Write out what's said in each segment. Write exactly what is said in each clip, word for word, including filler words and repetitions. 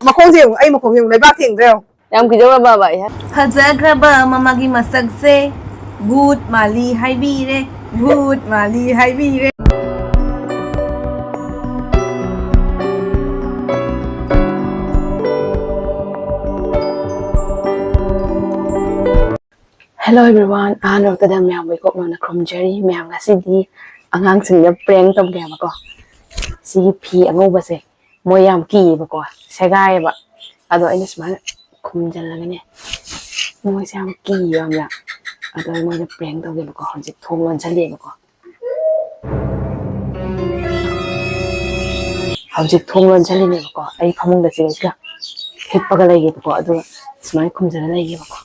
ꯃꯈꯣꯡꯁꯦ ꯌꯦꯡꯉꯨ, ꯑꯩ ꯃꯈꯣꯡ ꯌꯦꯡꯉꯨ, ꯂꯩꯕꯥꯛ ꯊꯦꯡꯗ꯭ꯔꯥ ꯌꯦꯡꯉꯨ꯫ ꯌꯥꯝ ꯀꯤꯖꯧꯔꯕ ꯕꯥꯕꯥ ꯑꯩ? ꯐꯖꯈ꯭ꯔꯕ ꯃꯃꯥꯒꯤ ꯃꯁꯛꯁꯦ ꯚꯨꯠ ꯃꯥꯜꯂꯤ ꯍꯥꯏꯕꯤꯔꯦ, ꯚꯨꯠ ꯃꯥꯜꯂꯤ ꯍꯥꯏꯕꯤꯔꯦ꯫ Hello everyone, ꯑꯍꯥꯟꯕꯃꯛꯇꯗ ꯃꯌꯥꯝꯕꯨ ꯏꯀꯣꯛ ꯅꯧꯅ ꯈꯨꯔꯨꯝꯖꯔꯤ꯫ ꯃꯌꯥꯝ, ꯉꯁꯤꯗꯤ ꯑꯉꯥꯡꯁꯤꯡꯗ prank ꯇꯧꯒꯦ ꯍꯥꯏꯕꯀꯣ꯫ ꯁꯤꯒꯤ ꯐꯤ ꯑꯉꯧꯕꯁꯦ ꯃꯣꯏ ꯌꯥꯝ ꯀꯤꯌꯦꯕꯀꯣ, ꯁꯦꯒꯥꯏꯌꯦꯕ꯫ ꯑꯗꯣ ꯑꯩꯅ ꯁꯨꯃꯥꯏꯅ ꯈꯨꯝꯖꯤꯜꯂꯒꯅꯦ, ꯃꯣꯏꯁꯦ ꯌꯥꯝ ꯀꯤꯌꯦꯕ ꯌꯥꯝꯅ꯫ ꯑꯗꯣ ꯑꯩ ꯃꯣꯏꯗ prank ꯇꯧꯒꯦꯕꯀꯣ꯫ ꯍꯧꯖꯤꯛ ꯊꯣꯡ ꯂꯣꯟꯁꯤꯜꯂꯦꯕꯀꯣ꯫ ꯍꯧꯖꯤꯛ ꯊꯣꯡ ꯂꯣꯟꯁꯤꯜꯂꯤꯅꯦꯕꯀꯣ꯫ ꯑꯩ ꯐꯃꯨꯡꯗ ꯆꯦꯁꯤꯒ ꯍꯤꯞꯄꯒ ꯂꯩꯒꯦꯕꯀꯣ, ꯑꯗꯨꯒ ꯁꯨꯃꯥꯏꯅ ꯈꯨꯝꯖꯤꯜꯂ ꯂꯩꯒꯦꯕꯀꯣ꯫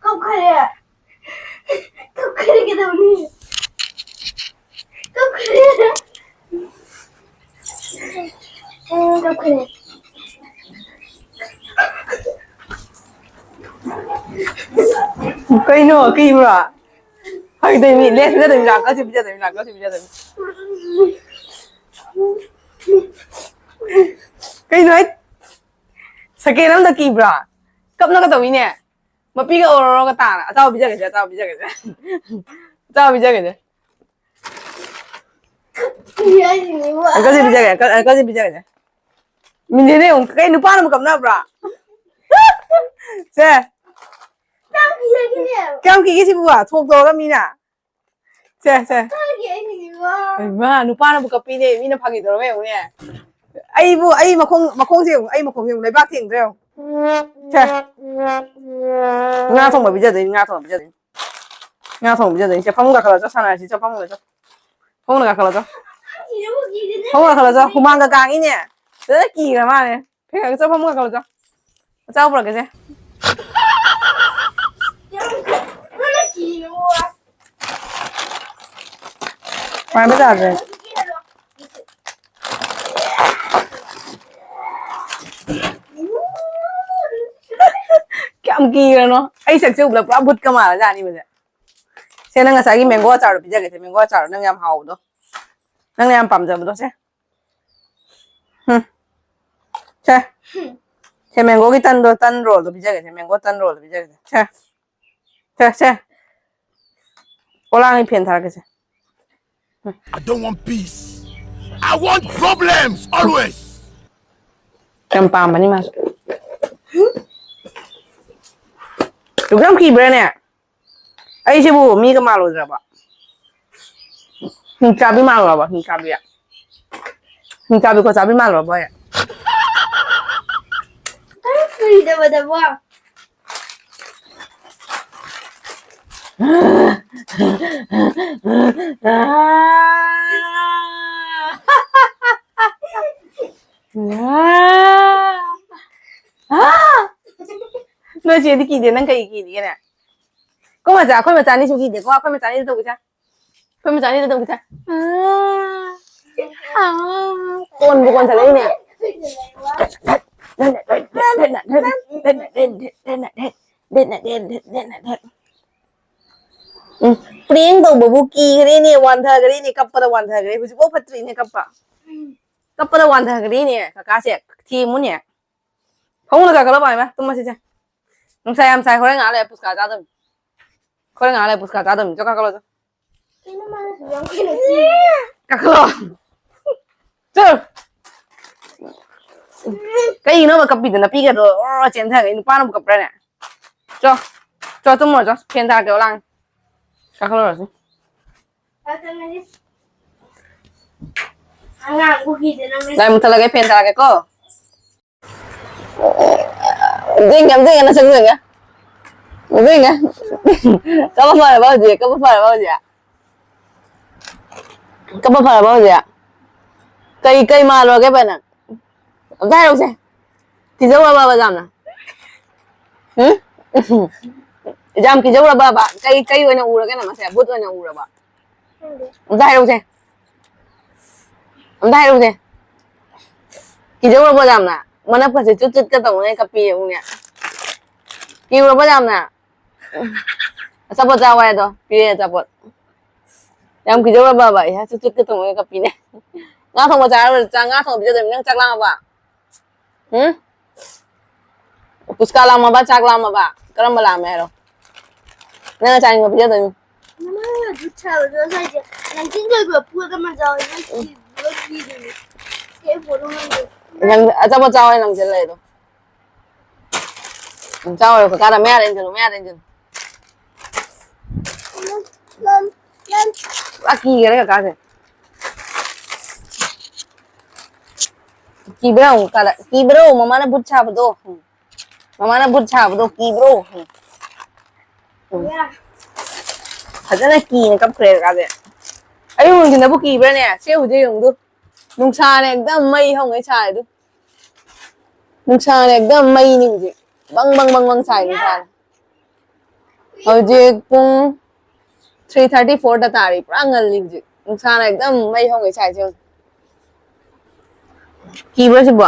ꯀꯞꯈꯔꯦ꯫ ꯀꯞꯈꯔꯦ ꯀꯩꯗꯧꯅꯤ? ꯀꯞꯈꯔꯦ꯫ ꯀꯞꯈꯔꯦ꯫ ꯀꯩꯅꯣ ꯀꯤꯕ꯭ꯔꯣ? ꯐꯥꯒꯤ ꯇꯧꯅꯤ, ꯂꯦꯁ ꯄꯤꯖꯗꯣꯏꯅꯤ, ꯂꯥꯛꯑꯣ, ꯁꯤ ꯄꯤꯖꯗꯣꯏꯅꯤ, ꯂꯥꯛꯑꯣ, ꯁꯤ ꯄꯤꯖꯗꯣꯏꯅꯤ꯫ ꯀꯩꯅꯣ ꯍꯥꯏ? ꯁꯦꯀꯦꯟ ꯑꯃꯗ ꯀꯤꯕ꯭ꯔꯥ? ꯀꯞꯅꯒ ꯇꯧꯏꯅꯦ꯫ ꯃꯄꯤꯒ ꯑꯣꯔꯣꯔꯣꯒ ꯇꯥꯅ꯫ ꯑꯆꯥꯄꯣꯠ ꯄꯤꯖꯒꯦꯁꯦ, ꯑꯆꯥꯄꯣꯠ ꯄꯤꯖꯒꯦꯁꯦ꯫ ꯑꯆꯥꯄꯣꯠ ꯄꯤꯖꯒꯦꯁꯦ꯫ ꯀꯞꯄꯤ ꯍꯥꯏꯁꯤꯅꯦꯕꯨ꯫ ꯑꯪꯀꯜꯁꯦ ꯄꯤꯖꯒꯦ, ꯑꯪꯀꯜ, ꯑꯪꯀꯜꯁꯦ ꯄꯤꯖꯒꯦꯁꯦ꯫ ꯃꯤꯡꯁꯦꯜꯗ ꯌꯦꯡꯉꯨ, ꯀꯩ ꯅꯨꯄꯥꯅꯕꯨ ꯀꯞꯅꯕ꯭ꯔꯥ? ꯁꯦ꯫ ꯀꯌꯥꯝ ꯀꯤꯖꯒꯦꯅꯦ? ꯀꯌꯥꯝ ꯀꯤꯒꯦ ꯁꯤꯕꯨ? ꯊꯣꯛ ꯇꯧꯔꯒ ꯃꯤꯅ꯫ ꯁꯦ, ꯁꯦ꯫ ꯀꯞꯄꯤ ꯍꯥꯏꯁꯤꯅꯦꯕꯨ꯫ ꯍꯩꯃꯥ, ꯅꯨꯄꯥꯅꯕꯨ ꯀꯞꯄꯤꯅꯦ, ꯃꯤꯅ ꯐꯥꯒꯤ ꯇꯧꯔꯒ ꯌꯦꯡꯉꯨꯅꯦ꯫ ꯑꯩꯕꯨ, ꯑꯩ ꯃꯈꯣꯡ, ꯃꯈꯣꯡꯁꯦ ꯌꯦꯡꯉꯨ, ꯑꯩ ꯃꯈꯣꯡꯁꯦ ꯌꯦꯡꯉꯨ, ꯂꯩꯕꯥꯛ ꯊꯦꯡꯗ꯭ꯔꯥ ꯌꯦꯡꯉꯨ꯫ ꯁꯦ꯫ ꯉꯥ ꯊꯣꯡꯕ ꯄꯤꯖꯗꯣꯏꯅꯤ, ꯉꯥ ꯊꯣꯡꯕ ꯄꯤꯖꯗꯣꯏꯅꯤ꯫ ꯉꯥ ꯊꯣꯡꯕ ꯄꯤꯖꯗꯣꯏꯅꯤ꯫ ꯁꯦ, ꯐꯃꯨꯡ ꯀꯥꯈꯠꯂꯣ, ꯆꯣ, ꯁꯥꯟꯅꯔꯁꯤ, ꯆꯣ, ꯐꯃꯨꯡꯗ, ꯆꯣ꯫ ꯐꯃꯨꯡꯗ ꯀꯥꯈꯠꯂꯣ, ꯆꯣ꯫ ꯐꯃꯨꯡ ꯀꯥꯈꯠꯂꯣ, ꯆꯣ꯫ ꯍꯨꯃꯥꯡꯒ ꯀꯥꯡꯉꯤꯅꯦ꯫ ꯐꯖꯅ ꯀꯤꯈ꯭ꯔ ꯃꯥꯜꯂꯦ꯫ ꯐꯦꯡꯉꯒ ꯆꯣ, ꯐꯃꯨꯡ ꯀꯥꯈꯠꯂꯣ, ꯆꯣ꯫ ꯑꯆꯥꯄꯣꯠ ꯄꯨꯔꯛꯀꯦꯁꯦ꯫ ꯃꯥꯏ ꯃꯆꯥꯁꯦ꯫ ꯀꯌꯥꯝ ꯀꯤꯔꯅꯣ? ꯑꯩ ꯁꯛꯁꯦ ꯎꯕꯗ ꯄꯨꯔꯥ ꯚꯨꯠꯀ ꯃꯥꯜꯂꯖꯥꯠꯅꯤ ꯃꯁꯦ꯫ ꯁꯦ, ꯅꯪ ꯉꯁꯥꯏꯒꯤ mango ꯑꯆꯥꯔꯗꯣ ꯄꯤꯖꯒꯦꯁꯦ, mango ꯑꯆꯥꯔꯗꯣ ꯅꯪ ꯌꯥꯝ ꯍꯥꯎꯕꯗꯣ, ꯅꯪꯅ ꯌꯥꯝ ꯄꯥꯝꯖꯕꯗꯣ꯫ ꯁꯦ꯫ ꯎꯝ꯫ ꯁꯦ꯫ ꯁꯦ, mangoꯒꯤ ꯇꯟꯗꯣ, ꯇꯟ rollꯗꯣ ꯄꯤꯖꯒꯦꯁꯦ, mango ton rollꯗꯣ ꯄꯤꯖꯒꯦꯁꯦ꯫ Say. Say, say. ꯑꯣꯂꯥꯡꯒꯤ fan ꯊꯥꯔꯛꯀꯦꯁꯦ꯫ I don't want peace. I want problems always. ꯌꯥꯝ ꯄꯥꯝꯕꯅꯤ ꯃꯥꯁꯨ꯫ ꯑꯗꯨꯛ ꯌꯥꯝ ꯀꯤꯕ꯭ꯔꯥꯅꯦ? ꯑꯩꯁꯤꯕꯨ ꯃꯤꯒ ꯃꯥꯜꯂꯨꯗ꯭ꯔꯕ? ꯍꯤꯡꯆꯥꯕꯤ ꯃꯥꯜꯂꯨꯔꯕ? ꯍꯤꯡꯆꯥꯕꯤ꯫ ꯍꯤꯡꯆꯥꯕꯤ ꯈꯣꯠꯆꯥꯕꯤ ꯃꯥꯜꯂꯨꯔꯕ ꯑꯩ? ꯅꯪ ꯀꯨꯏꯗꯕꯗꯕꯣ꯫ ꯅꯣꯏ ꯆꯦꯗꯤ ꯀꯤꯗꯦ, ꯅꯪ ꯀꯩ ꯀꯤꯔꯤꯒꯦꯅꯦ? ꯑꯩꯈꯣꯏ ꯃꯆꯥ, ꯑꯩꯈꯣꯏ ꯃꯆꯥꯅꯤꯁꯨ ꯀꯤꯗꯦꯀꯣ, ꯑꯩꯈꯣꯏ ꯃꯆꯥꯅꯤꯗ ꯇꯧꯒꯦꯁꯦ꯫ ꯑꯩꯈꯣꯏ ꯃꯆꯥꯅꯤꯗ ꯇꯧꯒꯦꯁꯦ꯫ ꯑꯥ, ꯑꯥ, ꯀꯣꯟꯕꯨ ꯀꯣꯟꯁꯜꯂꯛꯏꯅꯦ꯫ ꯎꯝ, prank ꯇꯧꯕꯕꯨ ꯀꯤꯈ꯭ꯔꯦꯅꯦ, ꯋꯥꯟꯊꯈ꯭ꯔꯦꯅꯦ, ꯀꯞꯄꯗ ꯋꯥꯟꯊꯈ꯭ꯔꯦ꯫ ꯍꯧꯖꯤꯛꯐꯥꯎ ꯐꯠꯇ꯭ꯔꯤꯅꯦ ꯀꯞꯄ꯫ ꯀꯞꯄꯗ ꯋꯥꯟꯊꯈ꯭ꯔꯦꯅꯦ ꯀꯀꯥꯁꯦ꯫ ꯊꯦꯝꯃꯨꯅꯦ꯫ ꯐꯃꯨꯡꯗ ꯀꯥꯈꯠꯂꯣ ꯄꯥꯏꯃ, ꯇꯨꯝꯃꯁꯤꯁꯦ꯫ ꯅꯨꯡꯁꯥ ꯌꯥꯝ ꯁꯥꯏ, ꯍꯣꯔꯦꯟ ꯉꯥꯏꯍꯥꯛ ꯂꯩꯔ ꯄꯨꯁꯀꯥ ꯆꯥꯗꯣꯏꯅꯤ꯫ ꯍꯣꯔꯦꯟ ꯉꯥꯏꯍꯥꯛ ꯂꯩꯔ ꯄꯨꯁꯀꯥ ꯆꯥꯗꯣꯏꯅꯤ꯫ ꯆꯣ, ꯀꯥꯈꯠꯂꯣ, ꯆꯣ꯫ ꯀꯩꯅꯣ ꯃꯥꯅ ꯑꯁꯨꯛ ꯌꯥꯝ ꯀꯨꯏꯅ ꯀꯤꯔꯤꯁꯦ? ꯀꯥꯈꯠꯂꯣ꯫ ꯆꯣ꯫ ꯀꯩꯒꯤꯅꯣꯕ ꯀꯞꯄꯤꯗꯨꯅ? ꯄꯤꯒꯗ꯭ꯔꯣ? ꯑꯣ, ꯆꯦꯟꯊꯈꯩ ꯅꯨꯄꯥꯅꯕꯨ ꯀꯞꯄ꯭ꯔꯥꯅꯦ? ꯆꯣ꯫ ꯆꯣ, ꯇꯨꯝꯃꯨꯔꯣ, ꯆꯣ꯫ ꯐꯦꯟ ꯊꯥꯔꯛꯀꯦ, ꯑꯣ, ꯂꯥꯡ꯫ ꯀꯥꯈꯠꯂꯨꯔꯣ, ꯆꯣ꯫ ꯑꯉꯥꯡ ꯎꯈꯤꯗꯦ ꯅꯪꯅ꯫ ꯂꯥꯏ ꯃꯨꯊꯠꯂꯒꯦ, ꯐꯦꯟ ꯊꯥꯔꯛꯀꯦꯀꯣ꯫ ꯌꯦꯡꯒꯦ, ꯑꯝꯇ ꯌꯦꯡꯒꯦ, ꯅꯁꯛ ꯌꯦꯡꯒꯦ꯫ ꯑꯝꯇ ꯌꯦꯡꯒꯦ꯫ ꯀꯞꯄ ꯐꯔꯕ ꯍꯧꯖꯤꯛ? ꯀꯞꯄ ꯐꯔꯕ ꯍꯧꯖꯤꯛ? ꯀꯞꯄ ꯐꯔꯕ ꯍꯧꯖꯤꯛ? ꯀꯩ, ꯀꯩ ꯃꯥꯜꯂꯨꯔꯒꯦꯕ ꯅꯪ? ꯑꯝꯇ ꯍꯥꯏꯔꯛꯎꯁꯦ꯫ ꯀꯤꯖꯧꯔꯕꯕ ꯌꯥꯝꯅ? ꯎꯝ? ꯌꯥꯝ ꯀꯤꯖꯧꯔꯕꯕ? ꯀꯩ, ꯀꯩ ꯑꯣꯏꯅ ꯎꯔꯒꯦ ꯅꯪ ꯉꯁꯤ? ꯚꯨꯠ ꯑꯣꯏꯅ ꯎꯔꯕ? ꯈꯪꯗꯦ꯫ ꯑꯝꯇ ꯍꯥꯏꯔꯛꯎꯁꯦ꯫ ꯑꯝꯇ ꯍꯥꯏꯔꯛꯎꯁꯦ꯫ ꯀꯤꯖꯧꯔꯕꯣ ꯌꯥꯝꯅ? ꯃꯅꯞꯀꯁꯦ ꯆꯨꯠ ꯆꯨꯠꯀ ꯇꯧꯉꯩ ꯀꯞꯄꯤ ꯌꯦꯡꯉꯨꯅꯦ꯫ ꯀꯤꯔꯨꯔꯕꯣ ꯌꯥꯝꯅ? ꯑꯆꯥꯄꯣꯠ ꯆꯥꯎ ꯍꯥꯏꯗꯣ꯫ ꯄꯤꯔꯦ ꯑꯆꯥꯄꯣꯠ꯫ ꯌꯥꯝ ꯀꯤꯖꯧꯔꯕꯕ? ꯑꯩꯍꯥ, ꯆꯨꯠ ꯆꯨꯠꯀ ꯇꯧꯉꯩ ꯀꯞꯄꯤꯅꯦ꯫ ꯉꯥ ꯊꯣꯡꯕ ꯆꯥꯔꯕ? ꯆꯥ-, ꯉꯥ ꯊꯣꯡꯕ ꯄꯤꯖꯗꯣꯏꯅꯤ꯫ ꯅꯪ ꯆꯥꯛ ꯂꯥꯝꯃꯕ? ꯎꯝ? ꯄꯨꯁꯀꯥ ꯂꯥꯝꯃꯕ, ꯆꯥꯛ ꯂꯥꯝꯃꯕ? ꯀꯔꯝꯕ ꯂꯥꯝꯃꯦ ꯍꯥꯏꯔꯣ? ꯅꯪꯅ ꯆꯥꯅꯤꯡꯕ ꯄꯤꯖꯗꯣꯏꯅꯤ꯫ ꯃꯃꯥ, ꯗꯨꯠ ꯁꯥꯕꯗꯣ ꯉꯁꯥꯏꯁꯦ ꯂꯪꯁꯤꯟꯈ꯭ꯔꯕ ꯄꯣꯠ ꯑꯃ ꯌꯥꯎꯋꯦ꯫ ꯅꯪ ꯎꯝ꯫ ꯀꯤꯕ꯭ꯔꯣ ꯀꯤꯗ꯭ꯔꯤꯕ꯭ꯔꯣ? ꯀꯩ ꯄꯣꯠꯅꯣ ꯈꯪꯗꯦ꯫ ꯅꯪ ꯑꯆꯥꯄꯣꯠ ꯆꯥꯎ ꯍꯥꯏꯅ ꯂꯪꯁꯤꯜꯂꯛꯏꯗꯣ꯫ ꯎꯝ, ꯆꯥꯎ ꯍꯥꯏꯌꯣ, ꯀꯀꯥꯗ ꯃꯌꯥꯗ ꯏꯟꯁꯤꯜꯂꯨ, ꯃꯌꯥꯗ ꯏꯟꯁꯤꯜꯂꯨ꯫ ꯄꯨꯔꯥ ꯀꯤꯈꯔꯦ ꯀꯀꯥꯁꯦ꯫ ꯀꯤꯕ꯭ꯔꯣ? ꯀꯥꯗ ꯀꯤꯕ꯭ꯔꯣ? ꯃꯃꯥꯅ ꯚꯨꯠ ꯁꯥꯕꯗꯣ꯫ ꯃꯃꯥꯅ ꯚꯨꯠ ꯁꯥꯕꯗꯣ ꯀꯤꯕ꯭ꯔꯣ? ꯐꯖꯅ ꯀꯤꯅ ꯀꯞꯈ꯭ꯔꯦ ꯀꯀꯥꯁꯦ꯫ ꯑꯌꯨꯛ ꯅꯨꯡꯊꯤꯟꯗꯕꯨ ꯀꯤꯕ꯭ꯔꯥꯅꯦ? ꯁꯤ ꯍꯧꯖꯤꯛ ꯌꯦꯡꯉꯨꯗꯨ꯫ ꯅꯨꯡꯁꯥꯅ ꯑꯦꯛꯗꯝ ꯃꯩ ꯍꯧꯉꯩ ꯁꯥꯔꯦ ꯑꯗꯨ꯫ ꯅꯨꯡꯁꯥꯅ ꯑꯦꯛꯗꯝ ꯃꯩꯅꯤ ꯍꯧꯖꯤꯛ꯫ ꯕꯪ ꯕꯪ ꯕꯪ ꯕꯪ ꯁꯥꯏ ꯅꯨꯡꯁꯥꯅ꯫ ꯍꯧꯖꯤꯛ ꯄꯨꯡ three thirty, four ꯗ ꯇꯥꯔꯤ꯫ ꯄꯨꯔꯥ ꯉꯜꯂꯤ ꯍꯧꯖꯤꯛ꯫ ꯅꯨꯡꯁꯥꯅ ꯑꯦꯛꯗꯝ ꯃꯩ ꯍꯧꯉꯩ ꯁꯥꯏꯁꯦ ꯌꯦꯡꯉꯨ꯫ ꯀꯤꯕ꯭ꯔꯣ ꯁꯤꯕꯣ?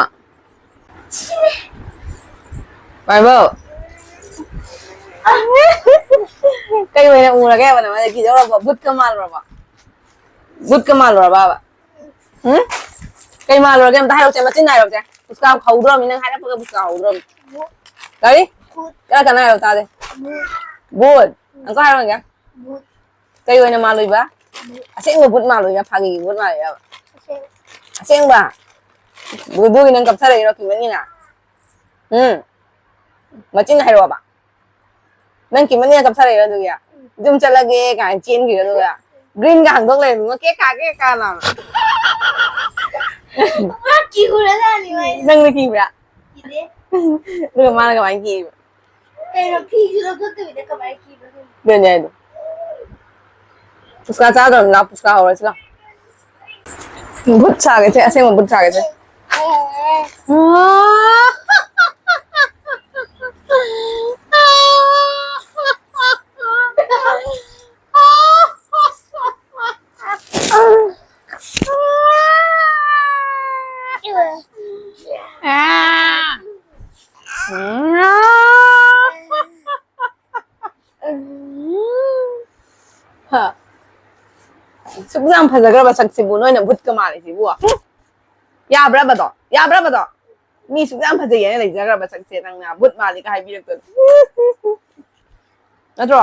ꯄꯥꯏꯕꯧ꯫ ꯀꯩ ꯑꯣꯏꯅ ꯎꯔꯒꯦ ꯍꯥꯏꯕ ꯅꯉꯣꯟꯗ? ꯀꯤꯖꯧꯔꯕꯣ? ꯕꯨꯠꯀ ꯃꯥꯜꯂꯨꯔꯕꯣ? ꯕꯨꯠꯀ ꯃꯥꯜꯂꯨꯔꯕꯕ? ꯎꯝ? ꯀꯩ ꯃꯥꯜꯂꯨꯔꯒꯦ? ꯑꯝꯇ ꯍꯥꯏꯔꯛꯁꯦ, ꯃꯆꯤꯟ ꯍꯥꯏꯔꯛꯁꯦ꯫ ꯄꯨꯁꯀꯥ ꯍꯧꯗ꯭ꯔꯣꯃꯤ, ꯅꯪ ꯍꯥꯏꯔꯛꯄꯒ ꯄꯨꯁꯀꯥ ꯍꯧꯗ꯭ꯔꯣꯃꯤ꯫ ꯀꯔꯤ? ꯀꯅꯥ ꯀꯅꯥ ꯍꯥꯏꯔꯛ ꯇꯥꯗꯦ꯫ ꯕꯨꯠ꯫ ꯑꯪꯀ ꯍꯥꯏꯔꯣ ꯌꯦꯡꯒꯦ꯫ ꯀꯩ ꯑꯣꯏꯅ ꯃꯥꯜꯂꯨꯏꯕ? ꯑꯁꯦꯡꯕ ꯕꯨꯠ ꯃꯥꯜꯂꯨꯏꯔꯥ, ꯐꯥꯒꯤꯒꯤ ꯕꯨꯠ ꯃꯥꯜꯂꯨꯏꯔꯥ? ꯑꯁꯦꯡꯕ꯫ ꯕꯨꯕꯨꯒꯤ ꯅꯪ ꯀꯞꯊꯔꯛꯏꯔꯣ ꯀꯤꯃꯟꯒꯤꯅ? ꯎꯝ꯫ ꯃꯆꯤꯟ ꯍꯥꯏꯔꯛꯑꯣꯕ꯫ ꯅꯪ ꯀꯤꯃꯟꯒꯤꯅ ꯀꯞꯊꯔꯛꯏꯔꯣ ꯑꯗꯨꯒꯤ? ꯌꯨꯝ ꯆꯠꯂꯒꯦ ꯀꯥꯏꯅ ꯆꯦꯟꯈ꯭ꯔꯤꯔꯣ ꯑꯗꯨꯒ? ꯒ꯭ꯔꯤꯟꯒ ꯍꯥꯡꯗꯣꯛ ꯂꯩꯔꯝꯃꯤꯉꯣ, ꯀꯦ ꯀꯥ, ꯀꯦ ꯀꯥ ꯂꯥꯎꯅ꯫ ꯃꯥ ꯀꯤꯍꯨꯔꯖꯥꯠꯅꯤ ꯃꯥꯏꯁꯦ꯫ ꯅꯪꯅ ꯀꯤꯕ꯭ꯔꯥ? ꯀꯤꯗꯦ꯫ ꯑꯗꯨꯒ ꯃꯥꯅ ꯀꯃꯥꯏꯅ ꯀꯤꯕ? ꯀꯩꯅꯣ, ꯐꯤꯁꯨ ꯂꯧꯊꯣꯛꯇꯕꯤꯗ ꯀꯃꯥꯏꯅ ꯀꯤꯕ ꯈꯪꯗꯦ꯫ ꯑꯗꯨꯅꯦ ꯍꯥꯏꯗꯣ꯫ ꯄꯨꯁꯀꯥ ꯆꯥꯗꯧꯔꯝ ꯂꯥ, ꯄꯨꯁꯀꯥ ꯍꯧꯔꯁꯤ ꯂꯥ꯫ ꯕꯨꯠ ꯁꯥꯒꯦꯁꯦ, ꯑꯁꯦꯡꯕ ꯕꯨꯠ ꯁꯥꯒꯦꯁꯦ꯫ ꯍꯥ꯫ ꯁꯨꯛ ꯌꯥꯝ ꯐꯖꯈ꯭ꯔꯕ ꯁꯛꯁꯤꯕꯨ ꯅꯣꯏꯅ ꯕꯨꯠꯀ ꯃꯥꯜꯂꯤꯁꯤꯕꯨ? ꯌꯥꯕ꯭ꯔꯕꯗꯣ? ꯌꯥꯕ꯭ꯔꯕꯗꯣ? ꯃꯤ ꯁꯨꯛ ꯌꯥꯝ ꯐꯖꯩ ꯍꯥꯏꯅ ꯂꯩꯖꯈ꯭ꯔꯕ ꯁꯛꯁꯦ ꯅꯪꯅ ꯕꯨꯠ ꯃꯥꯜꯂꯤꯒ ꯍꯥꯏꯕꯤꯔꯛꯇꯅ꯫ ꯅꯠꯇ꯭ꯔꯣ?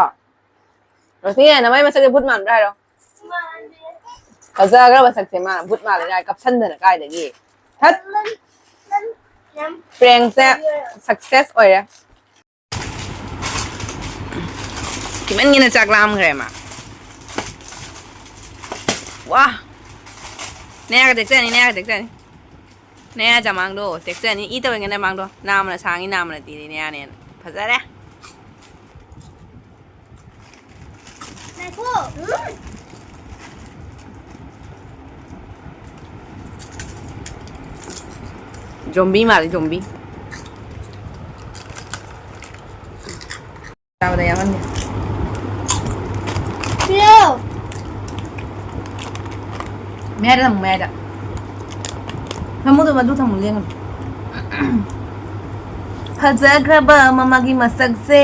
ꯔꯣꯁꯅꯤ, ꯅꯃꯥꯏ ꯃꯁꯛꯁꯦ ꯕꯨꯠ ꯃꯥꯟꯕ꯭ꯔꯥ ꯍꯥꯏꯔꯣ? ꯐꯖꯈ꯭ꯔꯕ ꯁꯛꯁꯦ ꯃꯥꯅ ꯕꯨꯠ ꯃꯥꯜꯂꯦ ꯀꯥꯏ ꯀꯞꯁꯟꯗꯅ ꯀꯥꯏꯗꯒꯤ? ꯊꯠ! ꯄ꯭ꯔꯦꯡꯁꯦ ꯁꯛꯁꯦꯁ ꯑꯣꯏꯔꯦ꯫ ꯀꯤꯃꯟꯒꯤꯅ ꯆꯥꯛ ꯂꯥꯝꯈ꯭ꯔꯦ ꯃꯥ꯫ ꯋꯥ! ꯅꯌꯥꯒ ꯇꯦꯛꯆꯅꯤ, ꯅꯌꯥꯒ ꯇꯦꯛꯆꯅꯤ꯫ ꯅꯌꯥ ꯆꯃꯥꯡꯗꯣ ꯇꯦꯛꯆꯅꯤ꯫ ꯏ ꯇꯧꯋꯦ ꯅꯃꯥꯡꯗꯣ꯫ ꯅꯥꯝꯃꯅ ꯁꯥꯡꯉꯤ, ꯅꯥꯝꯃꯅ ꯇꯦꯜꯂꯤ ꯅꯌꯥꯅꯦꯅ꯫ ꯐꯖꯔꯦ꯫ ꯉꯥꯏꯈꯣ꯫ ꯖꯣꯝꯕꯤ ꯃꯥꯜꯂꯤ, ꯖꯣꯝꯕꯤ꯫ ꯆꯥꯕꯗ ꯌꯥꯎꯍꯟꯒꯦ꯫ ꯄꯤꯔꯛꯑꯣ꯫ ꯃꯌꯥꯏꯗ ꯊꯝꯃꯨ, ꯃꯌꯥꯏꯗ꯫ ꯊꯝꯃꯨꯗꯣ, ꯃꯗꯨ ꯊꯝꯃꯨ, ꯂꯦꯡꯒꯅꯨ꯫ ꯐꯖꯈ꯭ꯔꯕ ꯃꯃꯥꯒꯤ ꯃꯁꯛꯁꯦ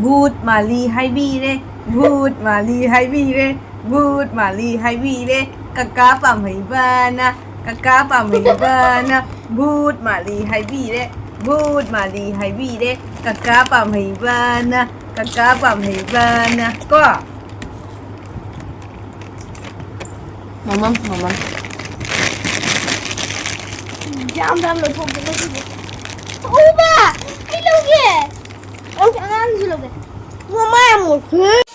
ꯚꯨꯠ ꯃꯥꯜꯂꯤ ꯍꯥꯏꯕꯤꯔꯦ, ꯚꯨꯠ ꯃꯥꯜꯂꯤ ꯍꯥꯏꯕꯤꯔꯦ, ꯚꯨꯠ ꯃꯥꯜꯂꯤ ꯍꯥꯏꯕꯤꯔꯦ꯫ ꯀꯀꯥ ꯄꯥꯝꯍꯩꯕꯅ ꯀꯀꯥ ꯄꯥꯝꯍꯩꯕꯅ ꯚꯨꯠ ꯃꯥꯜꯂꯤ ꯍꯥꯏꯕꯤꯔꯦ꯫ ꯚꯨꯠ ꯃꯥꯜꯂꯤ ꯍꯥꯏꯕꯤꯔꯦ꯫ ꯀꯀꯥ ꯄꯥꯝꯍꯩꯕꯅ, ꯀꯀꯥ ꯄꯥꯝꯍꯩꯕꯅ꯫ ꯀꯣ? ꯃꯃꯝ, ꯃꯃꯝ꯫ ꯌꯥꯝ ꯌꯥꯝ ꯂꯧꯊꯣꯛꯀꯦ ꯉꯁꯤꯗꯤ꯫ ꯎꯕ! ꯑꯩ ꯂꯧꯒꯦ! ꯑꯉꯥꯡꯒꯤꯁꯨ ꯂꯧꯒꯦ꯫ ꯃꯃꯥ ꯌꯥꯝ ꯃꯣꯠꯈ꯭ꯔꯦ꯫